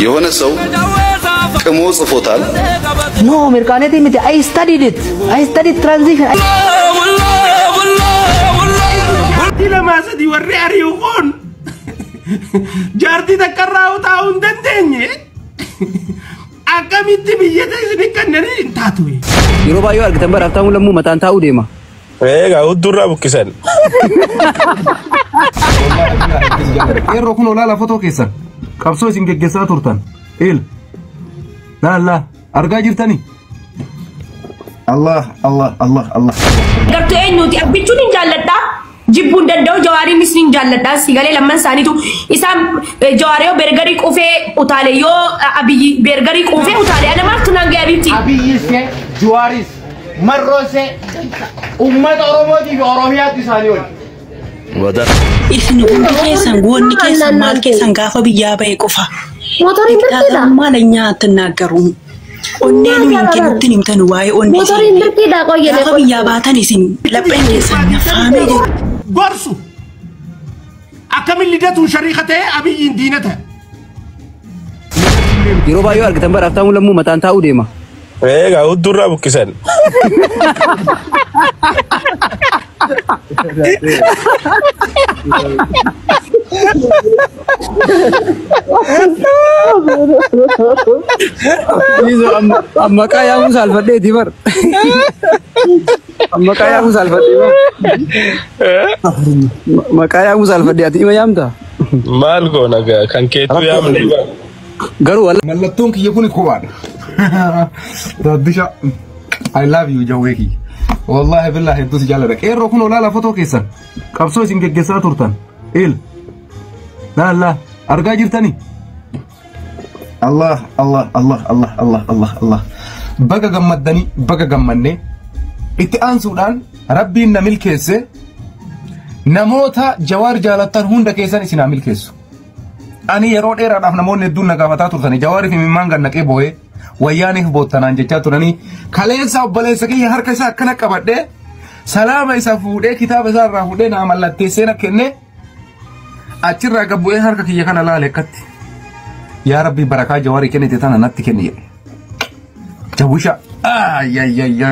የሆነ ሰው ቅሞ ጽፎታል። No, mirkaneeti miti. I studied it. I studied transition. Jaartii lamaa sadii warri ari'u kun jaartii takka irraa taa'uu hin dandeenye, akkamitti biyya isin kennanii hin taatu. Yeroo baay'ee argitan bara Habtaamuu Lammuu mataan taa'uu deema. Egaa huddurraa buqqisan. Qeerroo kun olaanaa fotoo keessan qabsoo isin geggeessaa turtan. Il. Laallaa argaa jirtanii? Allah Allah Allah Allah. Gartuu eenyuti? Abbichuun hin jaalladha. Jibbuu hin danda'u. Jawaariinis hin jaalladha. Sigalee lamman isaaniitu isaan Jawaar yoo bergarii quufee utaale, yoo Abiyyi bergarii quufee utaale, ana maaltu naan ga'e Abiyyi? Abiyyis Juwaaris Marroosee uummata Oromootii fi Oromiyaatti isaanii oli. Isin hundi keessan goonni keessan maal keessan gaafa biyyaa ba'e qofa. Motoriin birkiidha. Maal nyaata naaggaru. Onnee nu hin kennutti himtan waa'ee onnee. Motoriin birkiidha qoyyee. Gaafa biyyaa baatan isin lapheen keessan nafaamee jiru. Gorsu akkamin Lidatuun shariika ta'e Abiyyiin diina ta'e. Yeroo baay'ee argitan bara Habtaamuu Lammuu mataan taa'uu deema. Egaa huddurraa buqqisan. Maqaa yaamuu saalfadheeti bar. Maqaa yaamuu saalfadhee bar. Maqaa yaamuu saalfadhee, ati ima yaamta? Maal goona gaa kan keetuu yaamne. Garuu walla. Mallattoon kiyya kun kowaadha. Daddisha. I love you, jawwee kiyya. Wallahi billahi hedduu si jaalladha. Qeerroo kun olaanaa fotoo keessan qabsoo isin geggeessaa turtan. Il. Laallaa argaa jirtanii? Allah Allah Allah Allah Allah Allah Allah. Baga gammaddanii, baga gammannee. Itti aansuudhaan Rabbiin na milkeesse, namoota Jawaar jaalattan hunda keessan isin haa milkeessu. Ani yeroo dheeraadhaaf namoonni hedduun na gaafataa turtanii, Jawaarii fi mimmaan gannaqee boo'ee wayyaaniif boottanaan jechaa turanii, kaleessa obboleessa kiyya harka isaa akkana qabadhee salaama isa fuudhee, kitaaba isaa irraa fuudhee naa mallatteessee na kennee, achirraa gabbu'ee harka kiyya kana laale akkatti. Yaa Rabbi, barakaa Jawaarii kennite tana natti kenni jedhe. Jawwisha. Ayyayayya.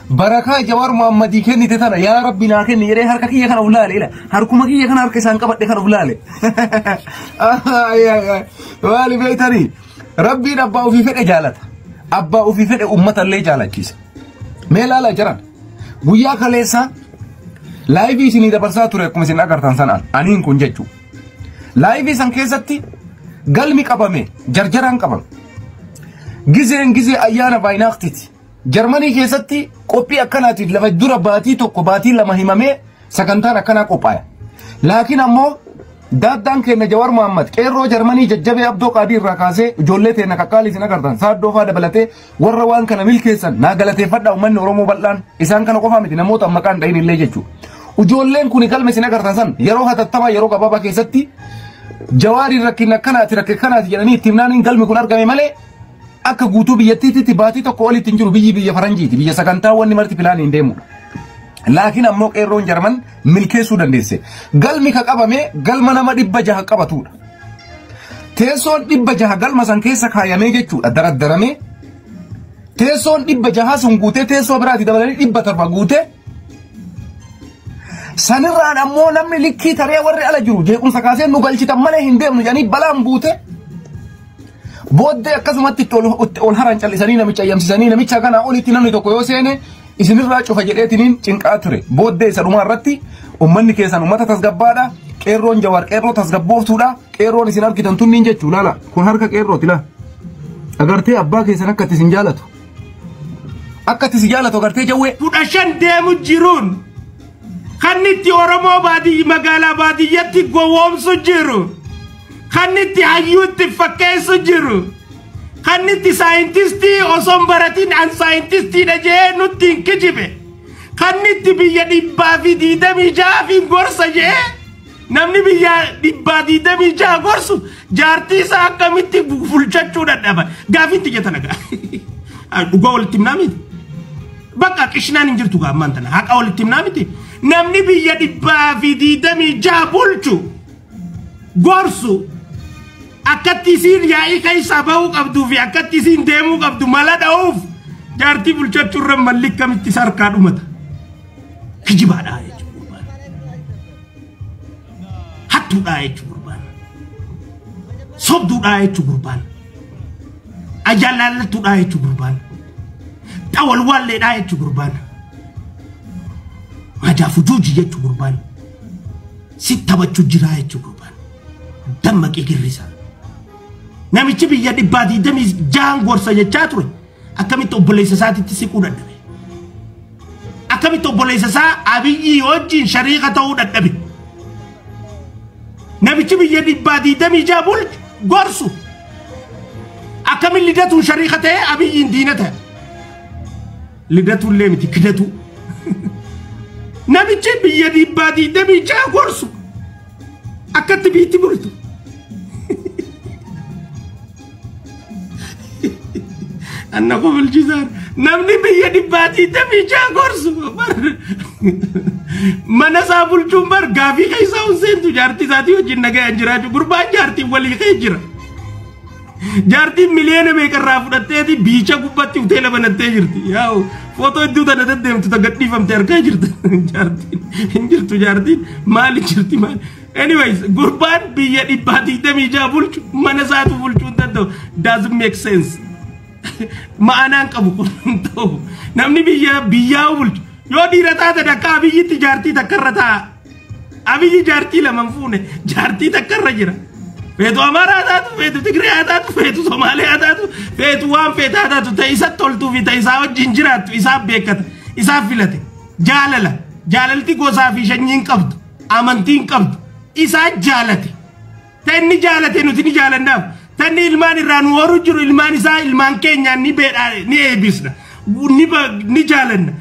Barakaa Jawaar Muhammadii kennite tana yaa Rabbi naa kenni jedhee harka kiyya kana uf laale ila. Harkuma kiyya kana harka isaan qabadhe kana uf laale. Maali beektanii? Rabbiin abbaa ofii fedhe jaalata. Abbaa ofii fedhe uummata illee jaalachiisa. Mee laala jiran. Guyyaa kaleessa live isinii dabarsaa ture akkuma isin agartan sanaan aniin kun jechuu. Live san keessatti galmi qabame jarjaraan qabame. Gizeen gizee ayyaana Weihnachtiti. Jarmanii keessatti qophii akkanaatiif lafa dura baatii 1, baatii 2 himamee sagantaan akkanaa qophaa'e. Laakiin ammoo daaddaan keenya Jawar Muhammad qeerroo Jarmanii jajjabee Abdoo Qaadii irraa kaasee ijoollee teenya kakkaalii isin agartan saaddoo fa'aa dabalatee warra waan kana milkeessan naa galateeffadhaa, uummanni Oromoo bal'aan isaan kana qofaa miti, namoota maqaan dhahin illee jechuudha. Ijoolleen kuni galma isin agartan san yeroo hatattamaa, yeroo gabaabaa keessatti Jawaariin rakkina akkanaati, rakkina akkanaati jedhanii itti himnaan galmi kun argame malee akka guutuu biyyattiitti baatii 1 olitti hin jiru. Biyyi biyya faranjiiti, biyya sagantaa wanni marti pilaanii hin deemudha. Laakiin ammoo qeerroon Jarman milkeessuu dandeesse. Galmi ka qabame galma nama 600 qabatudha. Teessoon 600 galma san keessa kaayamee jechuudha, daraddaramee. Teessoon 600 sun guutee, teessoo biraati dabalanii 700 guutee. Sanirraan ammoo namni likkii taree warri ala jiru jeequmsa kaasee nu galchitan malee hin deemnu jedhanii balaan buute. Booddee akkasumatti itti ol haran callisanii namicha ayyamsisanii, namicha kana olitti namni tokko yoo seene isinirraa cufa jedheetiniin cinqaa ture. Booddee isa dhumaa irratti uummanni keessan uummata tasgabbaadha. Qeerroon Jawaar qeerroo tasgabbooftuudha. Qeerroon isin argitan tunniin jechuu laala. Kun harka qeerrooti laa. Agartee abbaa keessan akka itti isin jaalatu. Akka itti isin jaalatu agartee jawwee. 15 deemu jiruun kan itti Oromoo baadiyyi magaalaa baadiyyatti gowwoomsu jiru. Kan itti hayyuu itti fakkeessu jiru. Kan itti saayintistii osoo hin baratin an saayintistiidha jee nutti hin kijibe. Kan itti biyya 126 fi gorsa jee, namni biyya 126 gorsu jaartii isaa akkamitti fulchachuu dadhaba? Gaafiin xiyya tana gaa. Dhugaa walitti himnaa miti. Bakka qishnaan hin jirtu gaa ammaan tana haqa walitti himnaa miti. Namni biyya 126 bulchu gorsu. Akkatti isiin yaa'ii keessaa bahuu qabduu fi akkatti isiin deemuu qabdu mala dha'uuf jaartii bulchachuu irra malli akkamitti isa harkaa dhumata. Kijibaadhaa jechuudha gurbaan. Hattuudhaa jechuudha gurbaan. Sobduudhaa jechuudha gurbaan. Ajaallallattuudhaa jechuudha gurbaan. Xawalwaalleedhaa jechuudha gurbaan. Majaafu juuji jechuudha gurbaan. Si taphachuu jiraa jechuudha gurbaan. Dammaqee girrisa. Namichi biyya 126 gorsa jechaa ture. Akkamitti obboleessa isaatitti siquu dadhabe. Akkamitti obboleessa isaa Abiyyi wajjin shariika ta'uu dadhabe. Namichi biyya 126 bulchu gorsu. Akkamiin Lidatuun shariika ta'e Abiyyiin diina ta'e. Lidatuun illee miti kidatu. Namichi biyya 126 gorsu. Akkatti biitti bultu. Anna ko bulchisaan namni biyya 126 gorsu mana isaa bulchuun bar gaafii keessaa hin seentu jaartii isaatii wajjin nagayaan jiraachuu gurbaan jaartiin walii kee jira. Jaartiin miliyoona meeqarraa fudhatteeti biicha gubbatti hoteela banattee jirti. Yaa'u footoo hedduu tana deddeemtu ta gadhiifamte harkaa jirti. Jaartiin hin jirtu jaartiin maali jirti maali. Anyways gurbaan biyya 126 bulchu mana isaatu bulchuu hin danda'u. Doesn't make sense. Ma'anaan qabu kun hin ta'u. Namni biyya biyyaa bulchu yoo dhiira taate dakka Abiyyitti jaartii takka irra taa'a. Abiyyi jaartii lama hin fuune jaartii takka irra jira. Feetu Amaaraa taatu, feetu Tigree taatu, feetu Somaalee taatu, feetu waan feetaa taatu ta'e isa toltuu fi ta'e isaa wajjin jiraattu isaaf beekata, isaaf filate. Jaalala, jaalalti gosaa fi sanyii hin qabdu, amantii hin qabdu, isaa jaalate. Ta'e inni jaalate nuti ni jaalannaaf. Tanni ilmaan irraa nu horu jiru ilmaan isaa ilmaan keenyaan ni beedhaa ni eebbisna ni jaalanna.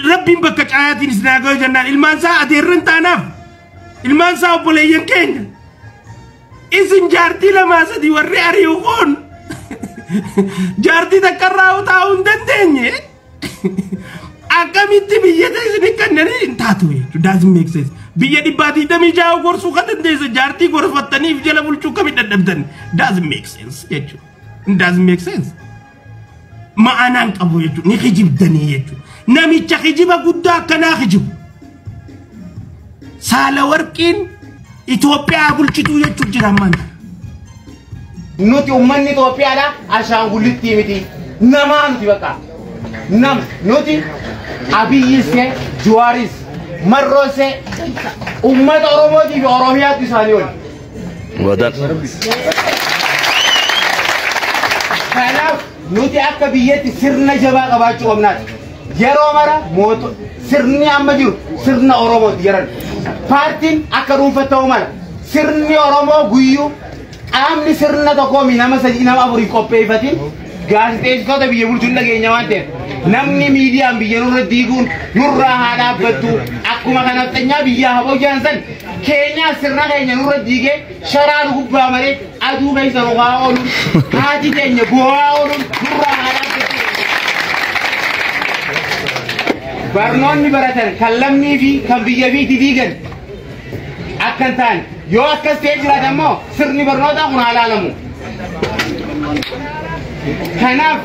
Rabbiin bakka caayaatiin isin haa ga'u jennaan ilmaan isaa adeerran taanaaf ilmaan isaa obboleeyyan keenya. Isin jaartii lamaa sadii warri ari'u kun jaartii takka irraa taa'uu hin dandeenye. Akkamitti biyya isin kennanii hin taatu jechuudha. Doesn't make sense. Biyya 126 gorsuu kan dandeesse jaartii gorfattaniif jala bulchuu kami dadhabdan. Doesn't make sense jechuudha. Doesn't make sense. Ma'anaan qabu jechuudha. Ni kijibdanii jechuudha. Namicha kijiba guddaa akkanaa kijibu. Saala warqiin Itoophiyaa bulchituu jechuun jira ammaan. Nuti uummanni Itoophiyaadha ashaangullitti miti. Namaa nuti bakka. Nam nuti Abiyyis ta'e Jawaaris Marroos ta'e uummata Oromootii fi Oromiyaatu isaanii oli. Wadan. Kanaaf nuti akka biyyatti sirna jabaa qabaachuu qabnaati. Yeroo mara sirni amma jiru sirna Oromooti jedhan. Paartiin akka dhuunfaa ta'uu mala. Sirni Oromoo guyyuu qaamni sirna tokkoo nama sadii nama afurii qopheeffatiin gaazexeessitoota biyya bulchuun dhageenya waan ta'eef namni miidiyaan biyya nurra diiguun nurraa haa dhaabbattu akkuma kana xanyaa biyyaa haboo jiran san keenyaa sirna keenya nurra diigee sharaa nu gubbaa malee aduu keessa nu haa ooluun haati keenya bu'aa ooluun nurraa haa dhaabbattu. Barnoonni baratan kan lammii fi kan biyya biitti diigan akka hin taane yoo akkas ta'ee jiraate ammoo sirni barnootaa kun haa laalamu. Kanaaf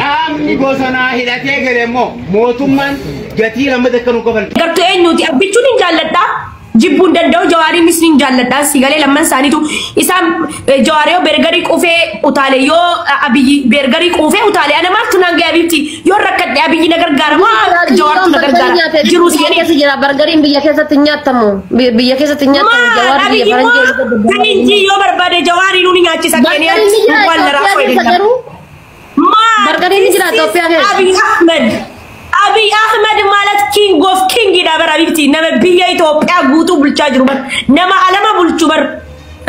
qaamni bosonaa hidhatee gale immoo mootummaan gatii lammata akka nu kafalchu. Gartuu eenyuti abbichuun hin jaalladhaa. Jibbuu hin danda'u Jawaariinis ni jaalladhaa. Si galee lamman isaaniitu isaan Jawaar yoo bergarii quufee utaale yoo Abiyyi bergarii quufee utaale ana maaltu naan ga'e Abiyyi yoo rakkadhe Abiyyi na gargaara maa Jawaartu na gargaara jiru Biyya isaanii. keessa jira bargariin biyya keessatti hin nyaatamu. Biyya keessatti hin nyaatamu. Maal Jawaar biyya Abiyyi faranjii moo faranjii yoo barbaade Jawaarii nuuni nyaachisa Bargariin Keeniyaatti ni jira waan laraa Itoophiyaa keessa fayyadamu. garuu. Maal Bargariin ni jira Itoophiyaa keessa. Abiy Ahmed Abiy Ahmed ማለት king of king dha bara Abiyyi nama biyya Itoophiyaa guutuu bulchaa jiru bar nama alama bulchu bar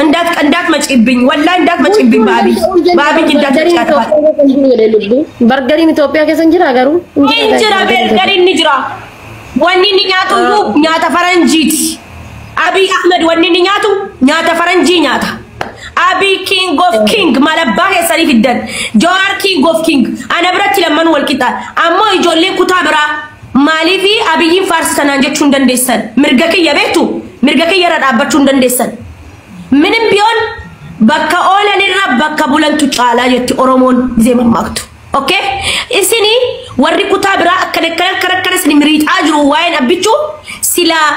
እንዳትመጪብኝ ወላሂ እንዳትመጪብኝ በአብይ በአብይ እንዳትመጪ አትባል Bargariin Itoophiyaa keessa hin jira garuu. Hin jira bergariin ni jira wanni inni nyaatu iyyuu nyaata faranjiiti Abiy Ahmed wanni inni nyaatu nyaata faranjii nyaata Abiy king of king malabbaa keessanii fiddan Jawaar king of king ana biratti lamman wal qixa ammoo ijoolleen kutaa biraa maaliifi Abiyyiin faarsisanaan jechuu hin dandeessan mirga kiyya beektu mirga kiyya irra dhaabbachuu hin dandeessan ምንም ቢሆን Bakka oolanirra bakka bulantu caalaa jetti Oromoon gisee mammaaktu. Okay? Isini warri kutaa biraa akkana akkana akkana akkana isin miriixaa jiru waa'een Abbichuu silaa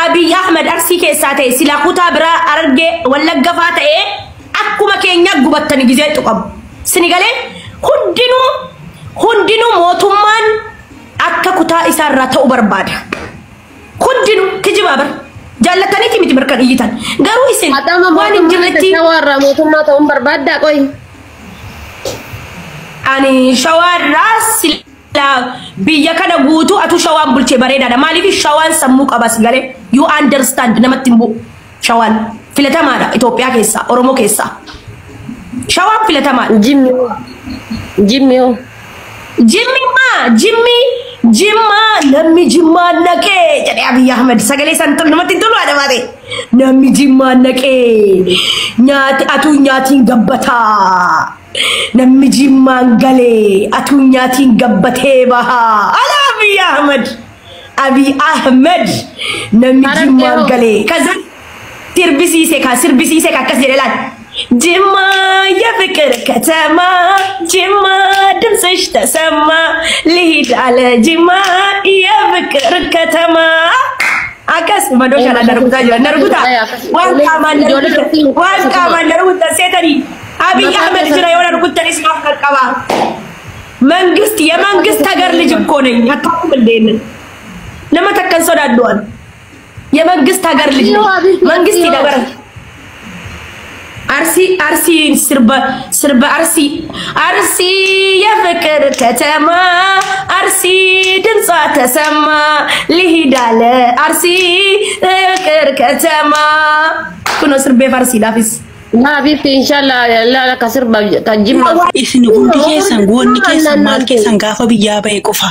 Abiy Ahmed Arsii keessaa ta'e, silaa kutaa biraa Argee Wallagga faa ta'e, akkuma keenya gubattani gisee tuqamu. Sini galee hundinuu hundinuu mootummaan akka kutaa isaarraa ta'u barbaada. Hundinuu kijibaa bara. Jaallataniiti miti barkan iyyitan. Garuu isin waan hin jirretti. Shawaarraa mootummaa ta'uun barbaaddaa qoyi. Ani shawaarraa silaa biyya kana guutuu atu shawaan bulchee bareedaadha. Maaliif shawaan sammuu qabas galee, you understand, namatti hin bu'u. Shawaan filatamaadha Itoophiyaa keessaa, Oromoo keessaa. Shawaan filatamaadha. Jimmi hoo? Jimmi hoo? Jimmi maa jimmi jimmaa namni jimmaa naqee jedhee Abiy Ahmed sagalee san tolu namatti hin tolu haadha baate. Namni jimmaa naqee nyaati atuu nyaatiin gabbataa. Namni jimmaan galee atuu nyaatiin gabbatee bahaa. Ala Abiy Ahmed. Abiy Ahmed namni jimmaan galee. ከዛ sirbisiise ka sirbisiise ka akkas jedhe laal. ጅማ የፍቅር ከተማ፣ ጅማ ድምፅሽ ተሰማ፣ ልሂድ አለ ጅማ የፍቅር ከተማ። Akkas madooshaan na rukutaa jira, na rukutaa, waan qaamaan na rukutan, waan qaamaan na rukutan seetanii Abiy Ahmed jira yoo na rukuttanis maaf qaqqaba. መንግስት የመንግስት ሀገር ልጅ እኮ ነኝ። አታውቁም እንዴ? Nama takkan sodaadhu an. የመንግስት ሀገር ልጅ ነኝ። መንግስት ይደበር አርሲ አርሲ sirba sirba አርሲ አርሲ የፍቅር ከተማ፣ አርሲ ድምጿ ተሰማ፣ ልሂድ አለ አርሲ የፍቅር ከተማ። Kunoo sirbee farsiidhaafis. Habiibti, inshallah laala ka sirba ka jimma. Isin hundi keessan goonni keessan maal keessan gaafa biyyaa ba'e qofa.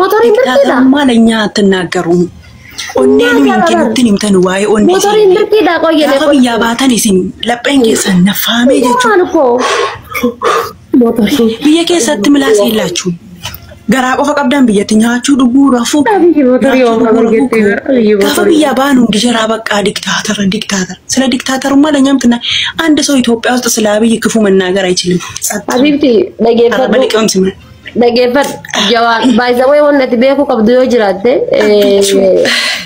Motoriin birkiidha. Maal እኛ አትናገሩም. Onnee nu hin kennutti himtan waa'ee onnee. Motoriin birkiidha qoyyee. Gaafa biyyaa baatan isin lapheen keessan naffaamee jechuudha. Biyya keessatti milaas የላችሁም. Garaa qofa qabdan biyyatti nyaachuu, dhuguu, rafuu. Gaafa biyyaa baanu hundi jaraa በቃ ዲክታተር ዲክታተር። ስለ ዲክታተሩማ ለእኛም ትና አንድ ሰው ኢትዮጵያ ውስጥ ስለ አብይ ክፉ መናገር አይችልም። Habiibti, dhageeffadhu. Dhageeffadhu. Jawaar baay'isawee wanni ati beekuu qabdu yoo jiraatte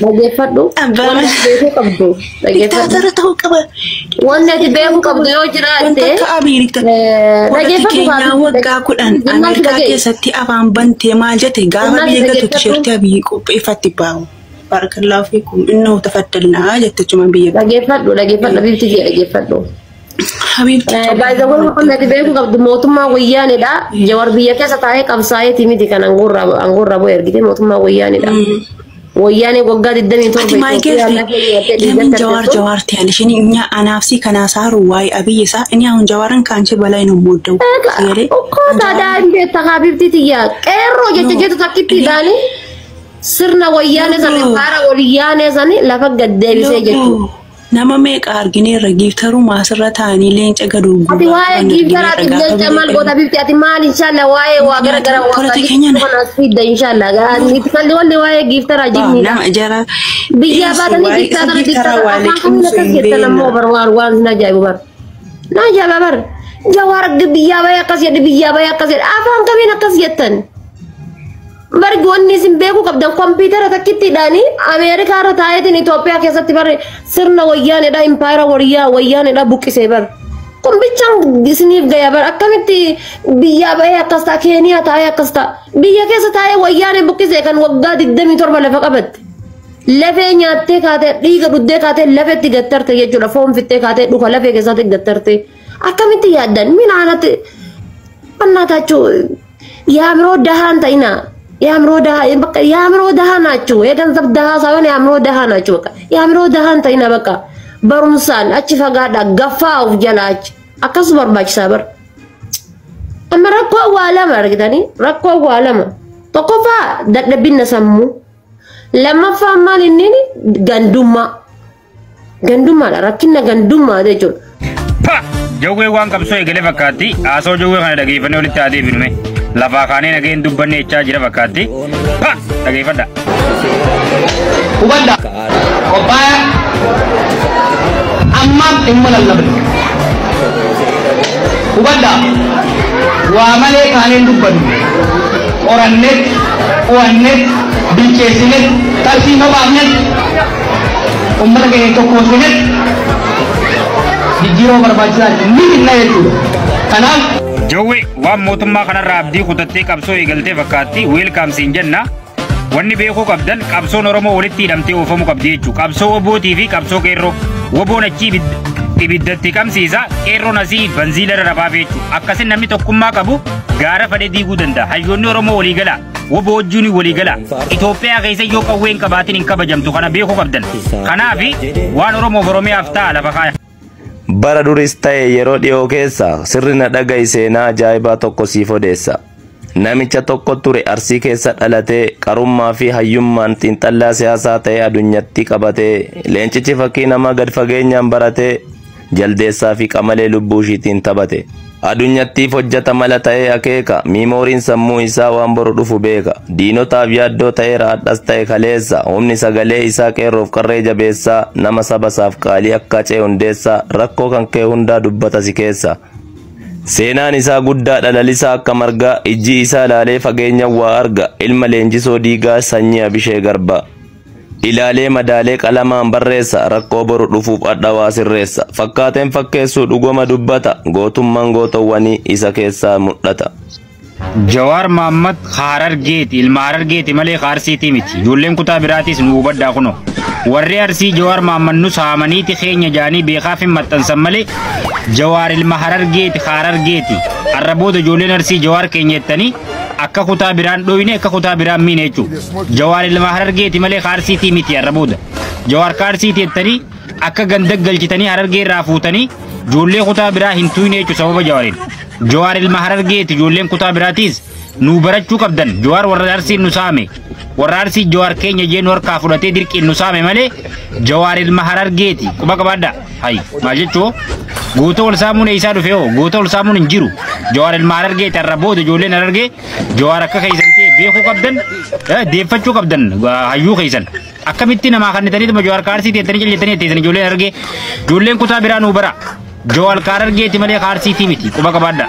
dhageeffadhu. Wanni ati beekuu qabdu dhageeffadhu. Diktaatara ta'uu qaba. Wanni ati beekuu qabdu yoo jiraatte Wanta akka Abiy dhageeffadhu. Keenyaa waggaa 10 Ameerikaa keessatti afaan bantee maal jette gaafa biyya galtu tisheertii Abiy qopheeffatti baawu. Barakallahu fiikum innoo tafaddalnaa jette juma biyya. Dhageeffadhu, dhageeffadhu, Habiibti jee, dhageeffadhu. Habiibti. Baay'isawwan wanni ati beekuu qabdu mootummaa wayyaanidha. Jawar biyya keessa taa'ee qabsaa'eeti miti kan aangoorraa bu'e ergite, mootummaa wayyaanidha. Wayyaanee waggaa 27 Ati maal geesse ለምን ጀዋር ጀዋር ትያለሽ? እኔ እኛ አናፍሲ ከናሳሩ ዋይ አብይ ሳ እኔ አሁን ጀዋርን ከአንቺ በላይ ነው የምወደው። እኮ ታዲያ እንዴት Habiibti tiyya qeerroo jecha jettu takkittiidhaani sirna wayyaanee sana, faara wayyaanee sani lafa gad deebisee jechuudha. Nama meeqa argineerra giiftaruma asirra taa'anii leenca gadu Ati waa'ee giiftaraatiif jecha maal goota, Habiibti? Ati maal inshallah waa'ee waa gara gara waa kanas fidda inshallah. Itti walli waa'ee giiftaraa jimmiidha. Nama jara Biyyaa baatanii diktaatara diktaatara afaan kamiin akkas jettan ammoo bar waan waan sin ajaa'ibu bar. Na ajaa'iba bar. Jawaar biyyaa bahee akkas jedhe, biyyaa bahee akkas jedhe, afaan kamiin akkas jettan. Bargi wanni isin beekuu qabdan kompiitara takkittiidhaani Ameerikaa irra taa'eetiin Itoophiyaa keessatti bar sirna wayyaaneedha, impaayera wayyaa wayyaaneedha buqqisee bar. Kun bichaan isiniif gaya bar. Akkamitti biyyaa bahee akkas ta'a, Keeniyaa taa'ee akkas ta'a, biyya keessa taa'ee wayyaanee buqqisee kan waggaa 27 lafa qabatte. Lafee nyaattee kaatee, dhiiga dhuddee kaatee lafeetti gattarte jechuudha, foon fittee kaatee dhuka lafee keessatti gattarte. Akkamitti yaaddan minaanatti በእናታችሁ የአእምሮ ደሃ እንተይና የአእምሮ ደሃ በቃ የአእምሮ ደሃ ናችሁ። የገንዘብ ደሃ ሳይሆን የአእምሮ ደሃ ናችሁ። በቃ የአእምሮ ደሃ እንተይና በቃ barumsaan achi fagaadha, gaffaa of jala achi akkas barbaachisaa bar. Amma rakkoo waa lama argitanii, rakkoo waa lama: tokkoffaa dadhabina sammuu, lammaffaa maal inni gandummaa, gandummaadha, rakkina gandummaa jechuudha. Pa! Jawwee waan qabsoo eegale fakkaatti. Haasoo jawwee kana dhageeffannee walitti haa deebinume. Lafaa kaanee nageen dubbanne jechaa jira fakkaatti. Pa! Dhageeffadha. Hubadhaa. Qophaa'aa. Ammaaf dhimma lallabne. Hubadhaa waa malee kaaneen dubbannu qorannet qo'annet bilcheessinet tarsiima baafnet ummata keenya tokkoomsinet jijjiirama barbaachisaa ni finna jechuudha. Kanaaf Jawwee waan mootummaa kanarraa abdii kutattee qabsoo eegaltee fakkaatti welcome siin jenna. Wanni beekuu qabdan qabsoon Oromoo walitti hidhamtee oofamuu qabdi jechuudha. Qabsoo Wobootii fi qabsoo qeerroo. Woboon achii ibiddatti qabsiisa, qeerroon asii banziila rarrabaaf jechuudha. Akkasin namni tokkummaa qabu gaara fadhee diiguu danda'a. Hayyoonni Oromoo walii gala. Woboo wajjin walii gala. Itoophiyaa keessa yoo qawwee hin qabaatin hin kabajamtu kana beekuu qabdan. Kanaaf waan Oromoof Oromiyaaf ta'a lafa kaaya. Bara duris ta'e yeroo dhiyoo keessa sirri na dhaga'i seenaa ajaa'ibaa tokko siif odeessa. Namicha tokko ture Arsii keessa dhalatee qarummaa fi hayyummaan xiinxallaa siyaasaa ta'e adunyatti qabatee leencichi fakkii nama gad fageenyaan baratee jaldeessaa fi qamalee lubbuu ishiitiin taphate. Adunyattiif hojjeta mala ta'ee akeeka miimooriin sammuu isaa waan boru dhufu beeka. Diinotaaf yaaddoo ta'eera hadhas ta'e kaleessa humni sagalee isaa qeerroof qarree jabeessaa nama saba isaaf qaalii akka ce'e hundeessaa rakkoo kan kee hundaa dubbata si keessa. Seenaan isaa guddaa dhalalisaa akka margaa ijji isaa laalee fageenya waa arga ilma leenjisoo diigaa sanyii Abishee Garbaa. Ilaalee madaalee qalamaan barreessa rakkoo boru dhufuuf adda sirreessa fakkaateen fakkeessuu dhugoma dubbata gootummaan gootowwanii isa keessaa mul'ata. Jawaar Mohaammed Harargeeti ilma Harargeeti malee Aarsiitii miti. Ijoolleen kutaa biraatis nu hubadhaa kunoo. Warri Arsii Jawaar Mohaammed nu saamaniiti keenya jaanii beekaaf hin maxxansan malee Jawaar ilma Harargeeti Harargeeti. Arra booda ijoolleen Arsii Jawaar keenya jettanii akka kutaa biraan dhoyne akka kutaa biraan miine jechuudha. Jawaar ilma Harargeeti malee Aarsiitii miti arra booda. Jawaar Aarsiitii jettanii akka ganda galchitanii Harargee irraa fuutanii ijoollee kutaa biraa hin tuyne jechuudha sababa Jawaariin. Jawaar ilma Harargeeti ijoolleen kutaa biraatiis nu barachuu qabdan. Jawaar warra Arsiin nu saame. Warra Arsii Jawaar keenya jeen harkaa fudhatee dirqiin nu saame malee Jawaar ilma Harargeeti. Quba qabaadhaa. Hayi maal jechuu goota ol saamuun eessaa dhufe hoo goota ol saamuun hin jiru. Jawaar ilma Harargeeti arra booda ijoolleen Harargee Jawaar akka keessan ta'e beekuu qabdan deeffachuu qabdan hayyuu keessan. Akkamitti namaa kannitaniituma Jawaar Arsii teettanii callettanii teessan ijoolleen Harargee ijoolleen kutaa biraa nu bara. Jawaar Harargeeti malee Aarsiitii miti quba qabaadhaa.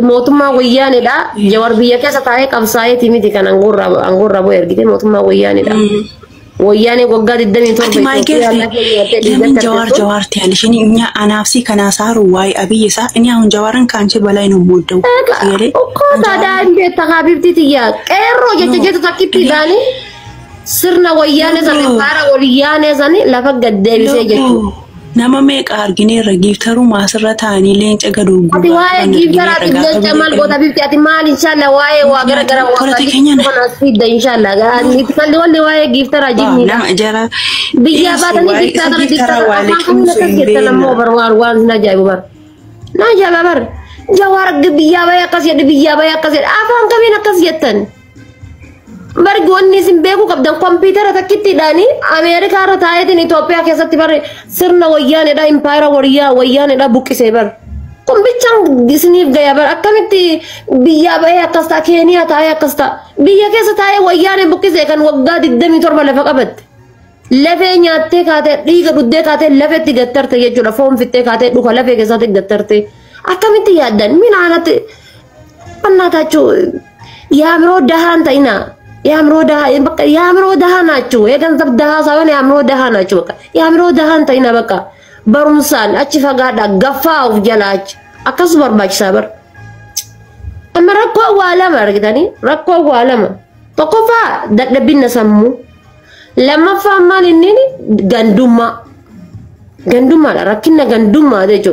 Mootummaa wayyaanidha. Jawaar biyya keessa taa'ee qabsaa'eeti miti kan angoorraa bu'e ergite mootummaa wayyaanidha. Wayyaanee waggaa 27 Ati maal geesse? Lamin Jawaar Jawaar ta'an isheen እኛ አናፍሲ ከናሳሩ ዋይ አብይ ሳ እኔ አሁን ጃዋርን ካንቺ በላይ ነው የምወደው። እኮ ታዲያ እንዴት ተካቢብቲ ትያ ቀሮ ጀጀጀቱ ታኪቲ ዳኒ sirna wayyaanee sani faara wayyaanee sani lafa gaddeebisee jechuudha. Nama meeqa argineerra giiftaruma asirra taa'anii leenca gad Ati waa'ee giiftaraatiif leenca maal goota bifti ati maal inshallah waa'ee waa gara gara waa kana fidda inshallah kalli walli waa'ee giiftaraa jibni biyyaa baatanii giiftara giiftara afaan kamiin akkas jettan ammoo bar waan waan sin ajaa'ibu bar na ajaa'iba bar Jawaar biyyaa bahee akkas jedhe biyyaa bahee akkas jedhe afaan kamiin akkas jettan. Bargi wanni isin beekuu qabdan kompiitara takkittiidhaani Ameerikaa irra taa'eetiin Itoophiyaa keessatti barre sirna wayyaanedha impaayera wayyaanedha buqqisee bar. Kun bichaan isiniif gaya bar akkamitti biyyaa bahee akkas ta'a Keeniyaa taa'ee akkas ta'a biyya keessa taa'ee wayyaanee buqqisee kan waggaa 27 lafa qabatte. Lafee nyaattee kaatee dhiiga dhuddee kaatee lafeetti gattarte jechuudha foon fittee kaatee dhuka lafee keessatti gattarte akkamitti yaaddan minaanatti annaataachuu yaamiroo dahaan ta'inaa. የአእምሮ ደሃ በቃ የአእምሮ ደሃ ናችሁ። የገንዘብ ደሃ ሳይሆን የአእምሮ ደሃ ናችሁ። በቃ የአእምሮ ደሃ እንተይና በቃ በሩምሳን አቺ ፈጋዳ ገፋው ጀላች አከሱ በርባች ሰበር አመ ረኮ ዋለማ አርግታኒ ረኮ ዋለማ ተቆፋ ደደቢነ ሰሙ ለመፋ ማን እኔኒ ገንዱማ ገንዱማ ረኪነ ገንዱማ ደጆ